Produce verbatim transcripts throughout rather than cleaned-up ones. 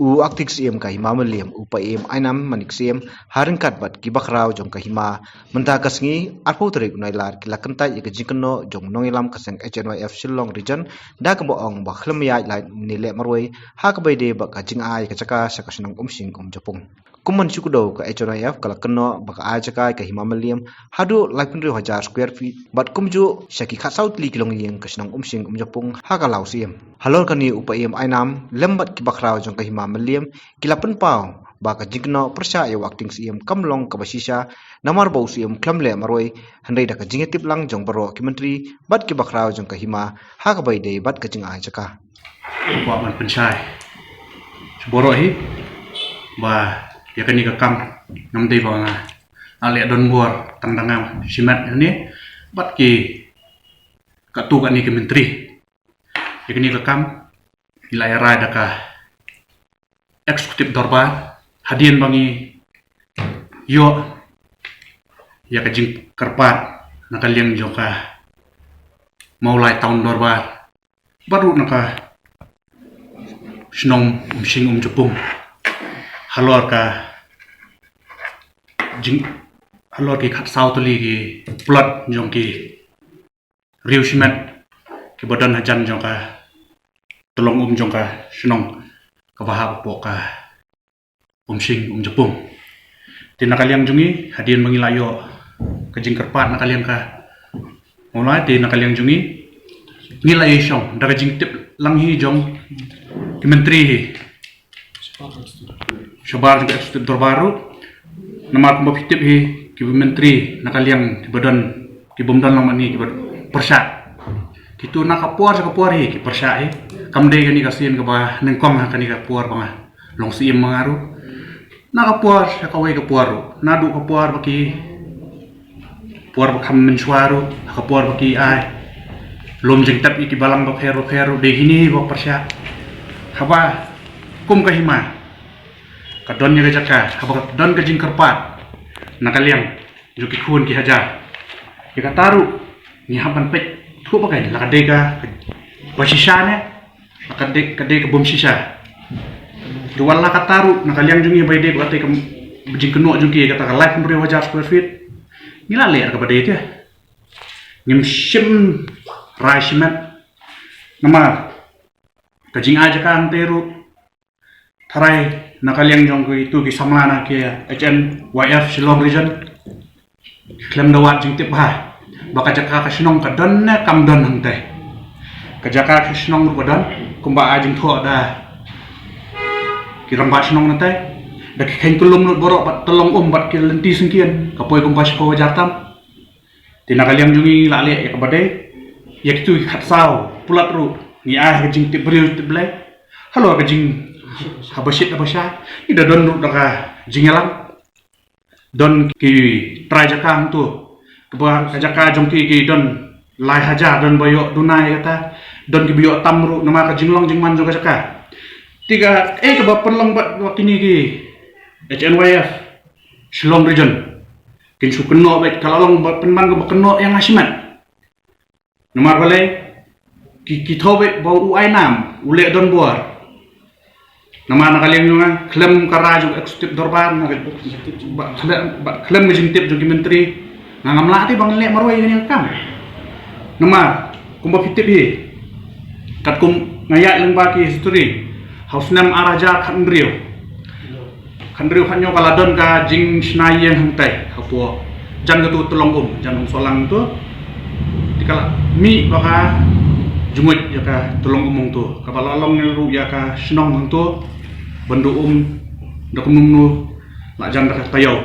U Acting Syiem ka Hima Mylliem, u Paiem Ainam Manik Syiem, ha ryngkat bad ki bakhraw jong ka Hima, mynta ka sngi, arphew tarik u Nailar, ki la kyntait ïa ka jingkynnoh jong u nongïalam ka seng H N Y F Shillong Region, da kaba ong ba khlem ïaid lait ne leh marwei, ha kaba ïadei bad ka jingai ka jaka sha ka shnong Umshing Umjapung. Kum ban shu kdew, ka H N Y F ka la kynnoh ba ka ai jaka ïa ka Hima Mylliem haduh laiphew hynriew hajar square feet, bad kumjuh sha ki khatsaw tylli ki longïing ka shnong Umshing Umjapung ha ka Law Syiem. Halor kane, u Paiem Ainam lem bad ki bakhraw jong ka Hima Mylliem ki la pynpaw ba ka jingkynnoh pyrshah ïa u Acting Syiem kam long kaba shisha, namar ba u Syiem khlem leh marwei, hynrei da ka jingïatip lang jong baroh ki myntri bad ki bakhraw jong ka Hima ha kaba ïadei bad ka jingai jaka. Kwah ban pynshai sha baroh hi ba ïa kane ka kam ngam dei ba nga la leh donbor tang da nga shimet hangne bad ki katto katne ki myntri. Ïa kane ka kam ngi la ïarai da ka Executive Dorbar hadien ba ngi ïoh ïa ka jingkyrpad na ka liang jong ka Mawlai Town Dorbar bad ruh na ka shnong Umshing Umjapung halor ka jing halor ki khatsaw tylli ki plot jong ki riew shimet kiba don hajan jong ka tyllong um jong ka shnong kaba hap hapoh ka Umshing Umjapung. Te na ka liang jong ngi, hadien ba ngi la ïoh ka jingkyrpad na ka liang ka Mawlai, te na ka liang jong ngi ngi la ïashong da ka jingtip lang hi jong ki myntri hi shabar jong ka Executive Dorbar ruh. Namar kumba phi tip hi, ki myntri na ka liang kiba don, ki bym don lang mane kiba pyrshah. Kito na ka por sha ka por hi ki pyrshah hi. Kam dei kane ka sien kaba nyngkong ha kane ka por ba nga long Syiem ma nga ruh. Na ka por sha kawei ka por ruh, naduh ka por ba ki por ba kham mynshuwa ruh, ha ka por ba ki ai lum jingtep ïa ki balang bapher bapher ruh, dei kine ba pyrshah. Haba kum ka Hima ka don ïa ka jaka, haba ka don ka jingkyrpad na ka liang jong ki khun ki hajar, ïa kata ruh ngi hap ban peit thuh ba ka la ka dei ka ba shisha ne la ka dei ka dei ka bym shisha. Te wat la kata ruh na ka liang jong ngi ba ïadei bad kata ka jingkynnoh jong ki, kata ka laiphew hynriew hajar square feet, ngi la leh kaba dei te. Ngim shim rai shimet namar ka jingai jaka hangte ruh, tharai na ka liang jong kito ki samla na ki H N Y F Shillong Region khlem da wad jingtip bha ba ka jaka ka shnong ka don ne kam don hangte. Ka jaka ka shnong ruh ka don, kumba ai jingthoh da ki rangbah shnong nangte, da ki kheiñ kyllum lut baroh bad tyllong um bad ki lynti syngkien, ka poi kumba shiphew hajar tam. Te na ka liang jong ngi la leh ïa kaba dei, ïa kito ki khatsaw plot ruh ngi ai ha ka jingtip briew tip Blei. Halor ka jing haba shit haba shai, ngi da don ruh da ka jingïalang. Don ki trai jaka hangto, kaba ka jaka jong ki ki don lai hajar, don ba ïoh duna ïa kata, don kiba ïoh tam ruh namar ka jinglong jingman jong ka jaka. Te ka ei kaba pynlong bad ba kine ki H N Y F Shillong Region kin shu kynnoh bad ka la long ba pynban kaba kynnoh ïa nga shimet. Namar balei ki ki thoh bad ba u Ainam u leh donbor. Namar na ka liang jong nga khlem ka rai jong Executive Dorbar, na ka ba khlem ba khlem ka jingtip jong ki myntri, nga ngam lah te ba ngan leh marwei kane ka kam. Namar kumba phi tip hi, katkum nga ïaid lyngba ki history, ha u snem ar hajar khathynriew, khathynriew khathynñiew ka la don ka jingshna ïing hangtai hapoh jan kato tyllong um, jan Umsohlang to. Te ka la mih ba ka jngoh ïa ka tyllong um hangto, kaba la long ruh ïa ka shnong hangto ban duh um da kumno kumno, la jan da ka taïew.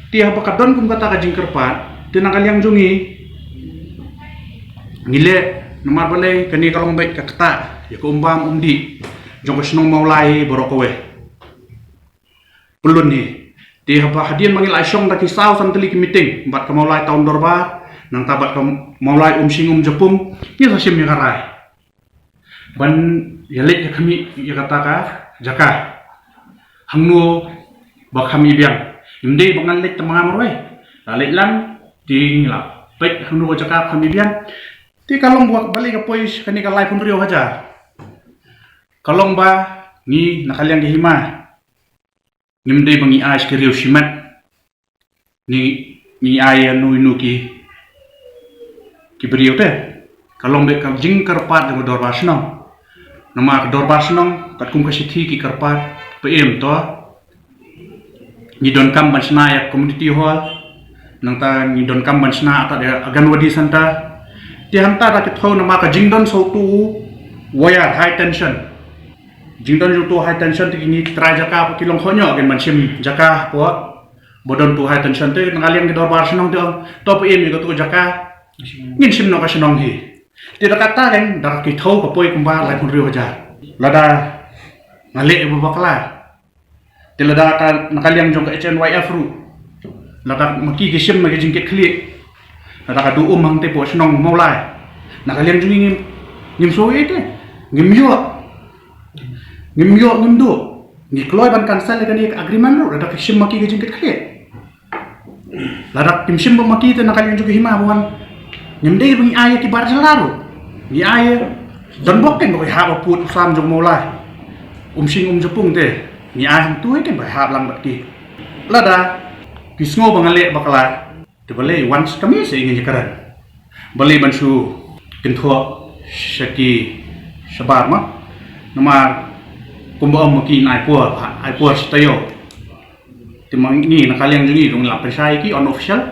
Te haba ka don kum kata ka jingkyrpad, te na ka liang jong ngi ngi leh, namar balei kane ka long beit ka ktah ïa ka um bam um dih jong ka shnong Mawlai baroh kawei. Pynlong hi, te haba hadien ba ngi la shong da ki saw san tylli ki meeting bad ka Mawlai Town Dorbar, nangta bad ka Mawlai Umshing Umjapung, ngi sa shim ïa ka rai ban ïaleit ïa khmih ïa kata ka jaka hangno ba kham ibiang. Ym dei ba ngan leit tang ma nga marwei, la leit lang, te ngi la peit hangno ka jaka kham ibiang. Te ka long ba balei ka poi kane ka laiphew hynriew hajar. Ka long ba Ngi na ka liang ka hima ngim dei ba ngi ai ki riew shimet. Ngi ngi ai ïa nu inu ki ki briew te. Ka long bad ka jingkyrpad jong ka dorbar shnong. Namar ka dorbar shnong katkum ka shithi ki kyrpad, pyrshah to ngi donkam ban shna ïa community hall, nangta ngi donkam ban shna ata ïa Anganwadi center. Te hangta da ki thew namar ka jingdon sawtu wire high tension. Jingdon sawtu high tension te kine ki trai jaka ki long khot ñiuh kin ban shim jaka hapoh ba don tu high tension te. Na ka liang ki dorbar shnong te to pyrshah ïa katu jaka ngin shim noh ka shnong hi. Te da kata kan da ki thew ka poi kumba laiphew hynriew hajar. Lada nga leh ba bakla. Te lada ka na ka liang jong ka H N Y F ruh, lada ma ki ki shim ma ki jingkitkhlieh, lada ka duh um hangte hapoh shnong Mawlai, na ka liang jong ngi ngim, ngim shu ïa te, ngim ïoh, ngim ïoh, ngim duh. Ngi kloi ban cancel ïa kane ka agreement ruh lada ki shim ma ki ki jingkitkhlieh. Lada kim shim ba ma ki te na ka liang jong ki hima ba wan. Ngim dei ba ngi ai ki bar jylla ruh. Ngi ai don bok ken ba ki hap ba pud u sam jong Mawlai, Umshing Umjapung te. Ngi ai hangtu ken ba hap lang bad ki. Lada ki sngew ba nga leh bakla, te balei wan sha kami sha ïa ngi kren. Balei ban shu kynthoh sha ki shabar ma. Namar kumba ong ma ki, ai por, ai por sha taïew. Te ma ngi na ka liang jong ngi ruh ngi la pynshai ki unofficial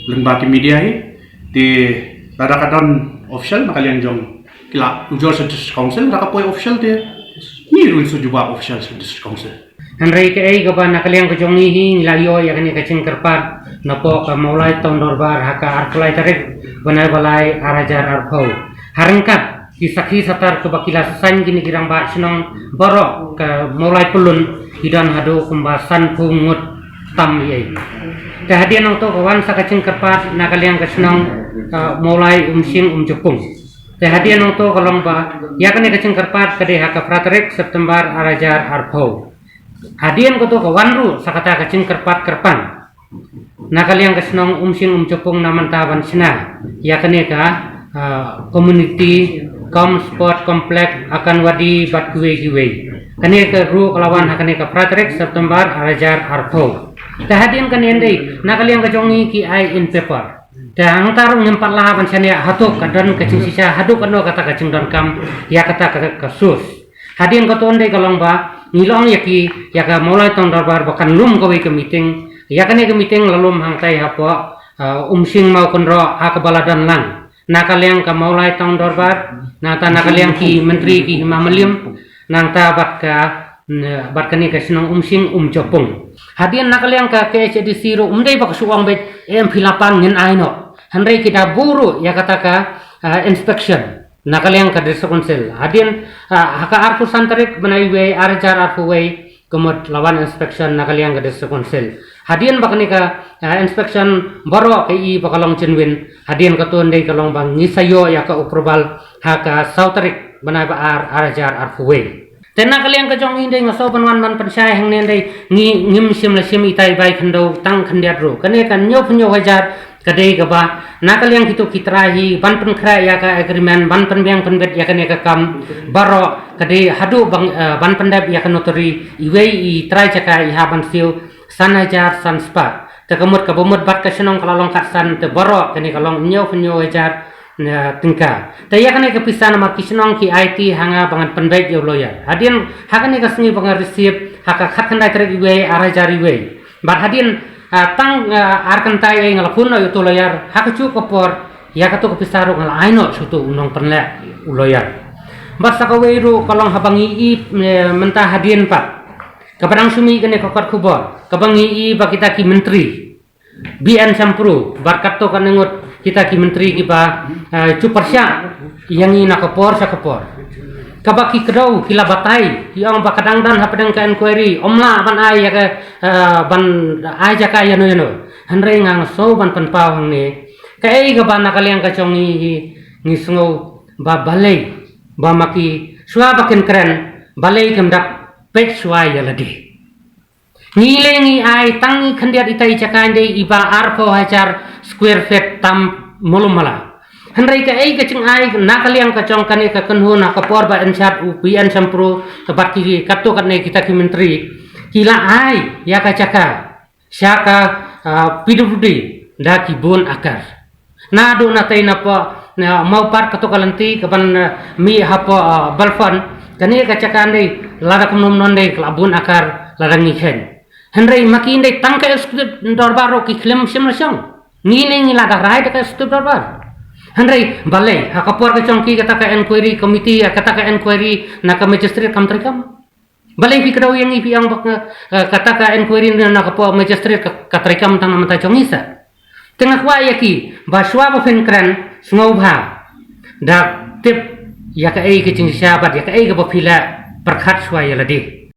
lyngba ki media hi. Te lada ka don official na ka liang jong ki la ujor sha District Council, lada ka poi official te ngi ruh ngin sa jubab official sha District Council. Hynrei kaei kaba na ka liang ka jong ngi hi ngi la ïoh ïa kane ka jingkyrpad napoh ka Mawlai Town Dorbar ha ka arphew lai tarik bnai ba lai ar hajar arphew. Ha ryngkat ki sakhi satar kaba ki la saiñ kine ki rangbah shnong baroh ka Mawlai Pyllun ki don haduh kumba sanphew ngut tam ïa. Te hadien nangto ka wan sa ka jingkyrpad na ka liang ka shnong, ah, Mawlai Umshing Umjapung. Te hadien nangto ka long ba ïa kane ka jingkyrpad ka dei ha ka phra tarik September ar hajar arphew. Hadien kato ka wan ruh sa kata ka jingkyrpad kyrpang na ka liang ka shnong Umshing Umjapung na mynta ban shna ïa kane ka, ah, community cum sport complex Anganwadi bad kiwei kiwei. Kane ka ruh ka la wan ha kane ka phra tarik September ar hajar arphew. Te hadien kane ndei na ka liang ka jong ngi ki ai in paper. Te hangta ruh ngim pat lah ban shaniah hato ka don ka jingshisha haduh katno kata ka jingdonkam ïa kata ka, ka sus. Hadien kato ndei ka long ba ngi la ong ïa ki, ïa ka Mawlai Town Dorbar ba kan lum kawei ka meeting. Ïa kane ka meeting la lum hangtai hapoh, ah, Umshing Mawkynroh ha kaba la don lang na ka liang ka Mawlai Town Dorbar, nangta na ka liang ki myntri ki hima mylliem, nangta bad ka, ne, bad kane ka shnong Umshing Umjapung. Hadien na ka liang ka K H A D C ruh ym dei ba ka shu ong beit em phi la pang ngin ai noh. Hynrei ki da buh ruh ïa kata ka, ah, inspection na ka liang ka District Council. Hadien, ah, ha ka arphew san tarik bnai wei ar hajar arphew wei ka mut la wan inspection na ka liang ka District Council. Hadien ba kane ka, ah, inspection baroh ka i ba ka long genuine, hadien kato ndei ka long ba ngi sa ïoh ïa ka approval ha ka saw tarik bnai ba ar ar hajar arphew wei. Te na ka liang ka jong ngi ndei nga sngew ban wan ban pynshai hangne ndei ngi ngim shym la shim itai bai khyndew tang khyndiat ruh. Kane ka hynñiewphew hynñiew hajar ka dei kaba na ka liang kito ki trai hi ban pynkhreh ïa ka agreement, ban pynbiang pynbit ïa kane ka kam baroh ka dei haduh ban, eh, ban pyndep ïa ka notary, iwei i trai jaka i hap ban siew san hajar san spah. Te ka mut kaba mut bad ka shnong ka la long kat san, te baroh kane ka long hynñiewphew hynñiew hajar, eh, tyngka. Te ïa kane ka pisa namar ki shnong ki aiti ha nga ba ngan pynbeit ïa u lawyer. Hadien ha kane ka sngi ba nga receive ha ka khatkhyndai tarik iwei ar hajar iwei. Bad hadien, ah, tang, ah, ar kyntai ei nga la phone noh ïa uto u lawyer, ha kajuh ka por ïa kato ka pisa ruh nga la ai noh sha uto u nongpynleh u lawyer. Bad sa kawei ruh ka long haba ngi i, eh, mynta hadien pat kaba dang shu mih kane ka kot khubor kaba ngi i ba kita ki myntri, B N Shyamprue bad katto katne ngut kita ki myntri kiba, eh, ju pyrshah ïa ngi na ka por sha ka por. Kaba ki kdew ki la batai, ki ong ba ka dang don hapdeng ka inquiry, ym lah ban ai ïa ka, eh, ban ai jaka ïano ïano. Hynrei nga sngew ban pynpaw hangne, kaei kaba na ka liang ka jong ngi hi ngi sngew ba balei ba ma ki shuwa ba kin kren balei kim da peit shuwa ïa lade. Ngi leh ngi ai tang ngi khyndiat ita i jaka ndei iba arphew hajar square feet tam mala mala. Hynrei kaei ka jingai na ka liang ka jong kane ka kynhun ha ka por ba in shad u P N Shyam Pruh, ka bad ki katto katne kita ki myntri, ki la ai ïa ka jaka sha ka, ah, P W D da ki bun akar. Naduh na tei na pdeng, na Mawpat, katto ka lynti ka ban, ah, mih hapoh, ah, Balphan, kane ka jaka ndei lada kumno kumno ndei ka la bun akar lada ngi kheiñ. Hynrei ma ki ndei tang ka executive dorbar ruh ki khlem shim la shong. Ngi ne ngi la da rai da ka executive dorbar. Hynrei balei ha ka por ka jong ki kata ka inquiry committee, kata ka inquiry na ka magistrate kam treikam? Balei phi kdew ïa ngi phi ong ba ka, eh, kata ka inquiry na ka por magistrate ka, ka treikam tang na mynta jong ngi sa? Te nga kwah ïa ki ba shuwa ba phin kren, sngewbha da tip ïa kaei ka jingshisha bad ïa kaei kaba phi lah, pyrkhat shuwa ïa lade.